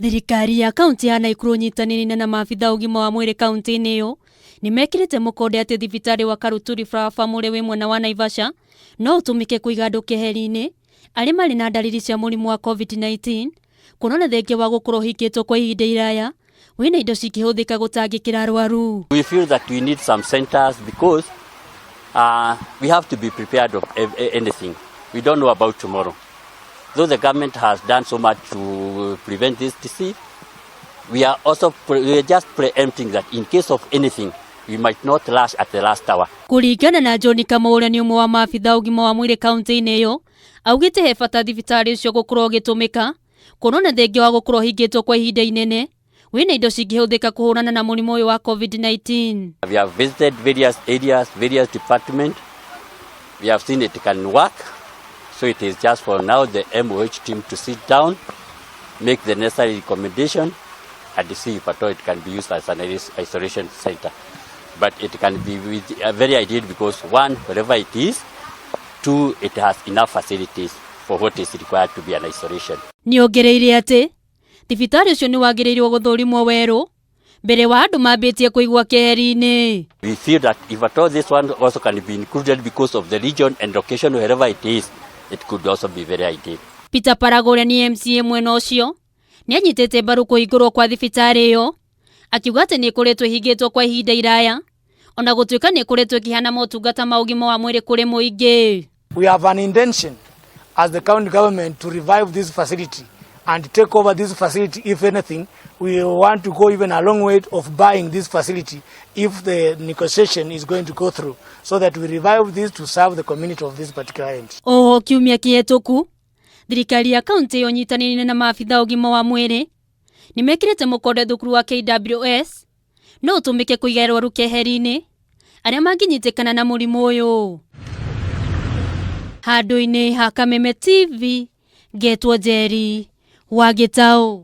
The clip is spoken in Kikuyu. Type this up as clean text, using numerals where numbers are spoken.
Thirikari ya kaunti ya Naikuru nyitanĩire na maabitha ũgima wa mwĩrĩ kaunti-inĩ ĩyo nĩ mekĩrĩte mũkonde atĩ thibitarĩ wa Karuturi Flower Farm ũrĩa wĩ mwena wa Naivasha no ũtũmĩke kũiga andũ keheri-inĩ arĩa marĩ na ndariri cia mũrimũ wa COVID-19 kuona thengia wa gũkorwo ũhingĩtwo kwa ihinda iraya wĩna indo cingĩhũthĩka gũtangĩkĩra arwaru. We feel that we need some centers because we have to be prepared of anything. We don't know about tomorrow. Though the government has done so much to prevent this disease, we are also we are just preempting that in case of anything, we might not rush at the last hour. Kũringana na John Kamau ũrĩa nĩ ũmwe wa maabitha ũgima wa mwĩrĩ kaunti-inĩ ĩyo, augĩte he bata thibitarĩ ũcio gũkorwo ũgĩtũmĩka kuona thengia wa gũkorwo ũhingĩtwo kwa ihinda inene wĩna indo cingĩhũthĩka kũhũrana na mũrimũ ũyũ wa COVID-19. We have visited various areas, various departments. We have seen it can work. So it is just for now the MOH team to sit down, make the necessary recommendation, and see if at all it can be used as an isolation center. But it can be very ideal because one, wherever it is, two, it has enough facilities for what is required to be an isolation. Nĩongereire atĩ thibitarĩ ũcio nĩ wagĩrĩirwo gũthũrimwo werũ mbere wa andũ mambĩtie kũigua keheri-inĩ. We feel that if at all this one also can be included because of the region and location wherever it is, it could also be very ideal. Peter Parago ũrĩa nĩ MCA mwena ũcio nĩ anyitĩte mbaru kũhingũrwo kwa thibitarĩ ĩyo akiuga atĩ nĩ ĩkoretwo ĩhingĩtwo kwa ihinda iraya ona gũtuĩka nĩ ĩkoretwo ĩkĩheana motungata ma ũgima wa mwĩrĩ kũrĩ mũingĩ. We have an intention as the county government to revive this facility and take over this facility. If anything, we want to go even a long way of buying this facility if the negotiation is going to go through, so that we revive this to serve the community of this particular end. Oho kiumia kĩhetũku thirikari ya kaunti ĩyo nyitanĩire na maabitha ũgima wa mwĩrĩ nĩ mekĩrĩte mũkonde thukuru wa KWS no ũtũmĩke kũiga arwaru keheri-inĩ arĩa mangĩnyitĩkana na mũrimũ ũyũ. Handũ-inĩ ha Kameme TV ngetwo Njeri wa Gĩtaũ.